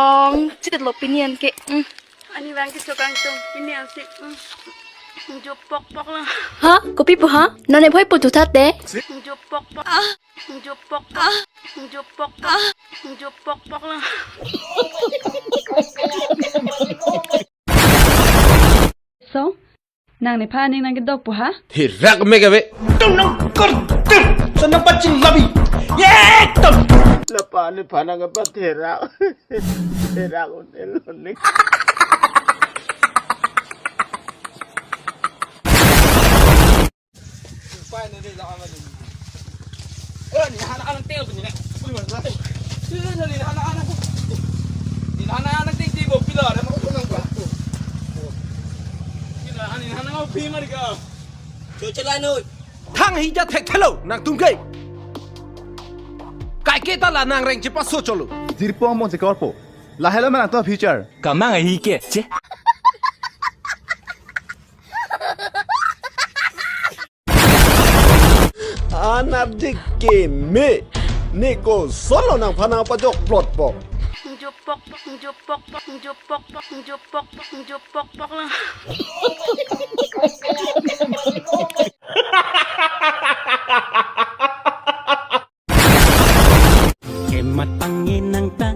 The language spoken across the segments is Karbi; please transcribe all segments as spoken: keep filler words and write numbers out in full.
Ong, chit lo pini anke. Mm. Ani bang ke chokang tung, pini ansi. Mm. Jupok pok lo. Ha? Kopi pu ha? Non e bhoi pu tu thate? Jupok pok. Ah. Jupok pok. Ah. Jupok pok. Ah. Jupok pok lo. So, nang nephan aning nangkedok pu ha? Therak me kave. Tum nang kurtum. Sana paching labi. Ye tum. Lapa nephan nangpatherak. Therak un el un ning. Thang hi ja thekthelo nangtum ke. Kaike ta la nangreng chepaso cholo. Jirpo amo chekorpo. Lahelo ma nangtum future. Kamang ahi ke che. Anarjik keme. Neko solo nangphan nangpajok plot po. Jupok, jupok, jupok, jupok, jupok, jupok lo. Kemat pangin nang ta,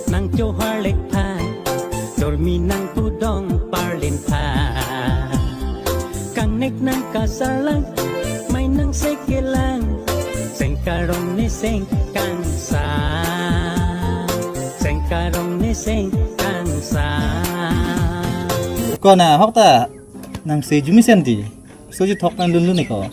nang chohar lek tha, dormi nang pudong parlin tha. Kangnek nang kasarlang, mai nang sekelang, sengkarong ne sengkangsa, sengkarong ne sengkangsa. Kona hok ta nang se jumi senti, soji thok nang lunlun ne ko.